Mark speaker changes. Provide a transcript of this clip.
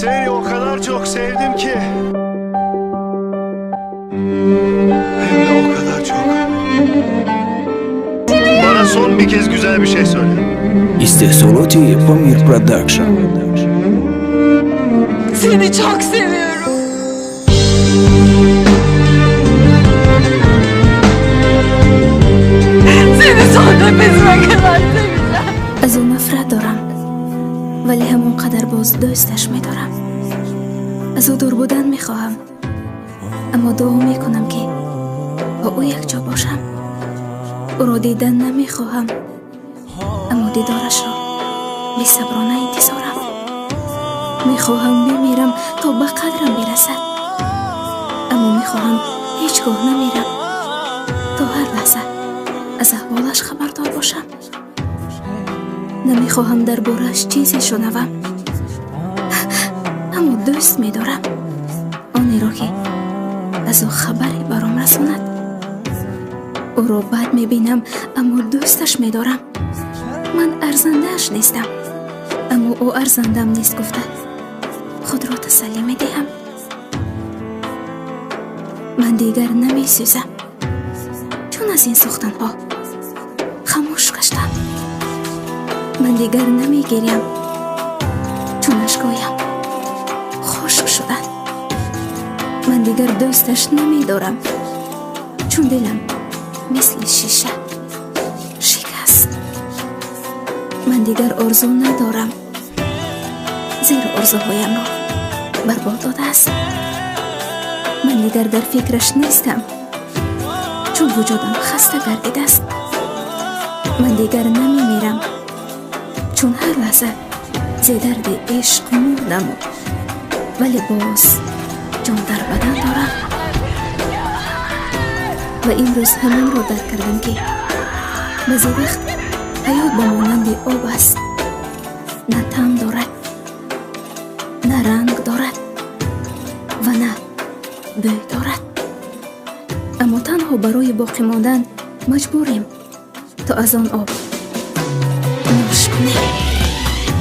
Speaker 1: Seni o kadar çok sevdim ki. Hem de o kadar çok. Bana son bir kez güzel bir şey söyle.
Speaker 2: Истеҳсолоти Помир Продакшн.
Speaker 3: Seni çok seviyorum. Seni son nefesime kadar seveceğim.
Speaker 4: Аз ӯ нафрат дорам, вале ҳамон қадар боз дӯсташ медорам. Аз ӯ дур будан мехоҳам, аммо дуо мекунам, ки бо ӯ якҷо бошам. Ӯро дидан намехоҳам, аммо дидорашро бесаброна интизорам. Мехоҳам бимирам, то ба қадрам бирасад, аммо мехоҳам ҳеҷ гоҳ намирам, то ҳар лаҳза аз аҳволаш хабардор бошам. Намехоҳам дар борааш чизе шунавам, аммо дӯст медорам онеро, ки аз ӯ хабаре баром расонад. Ӯро бад мебинам, аммо дӯсташ медорам. Ман арзандааш нестам, аммо ӯ арзандам нест гуфта худро тасаллӣ медиҳам. Ман дигар намесӯзам, чун аз ин сӯхтанҳо хамӯш гаштам. Ман дигар намегирям, чун ашкоям хушк шуданд. Ман дигар дӯсташ намедорам, чун дилам мисли шиша шикаст. Ман дигар орзу надорам, зеро орзуҳоямро барбод додааст. Ман дигар дар фикраш нестам, чун вуҷудам хаста гардидааст. Ман дигар намемирам, чун ҳар лаҳза зи дарди ишқ мурдаму вале боз ҷон дар бадан дорам. Ва имрӯз ҳаминро дарк кардам, ки баъзе вақт ҳаёт ба монанди об аст: на таъм дорад, на ранг дорад ва на бӯй дорад, аммо танҳо барои боқӣ мондан маҷбурем, то аз он об.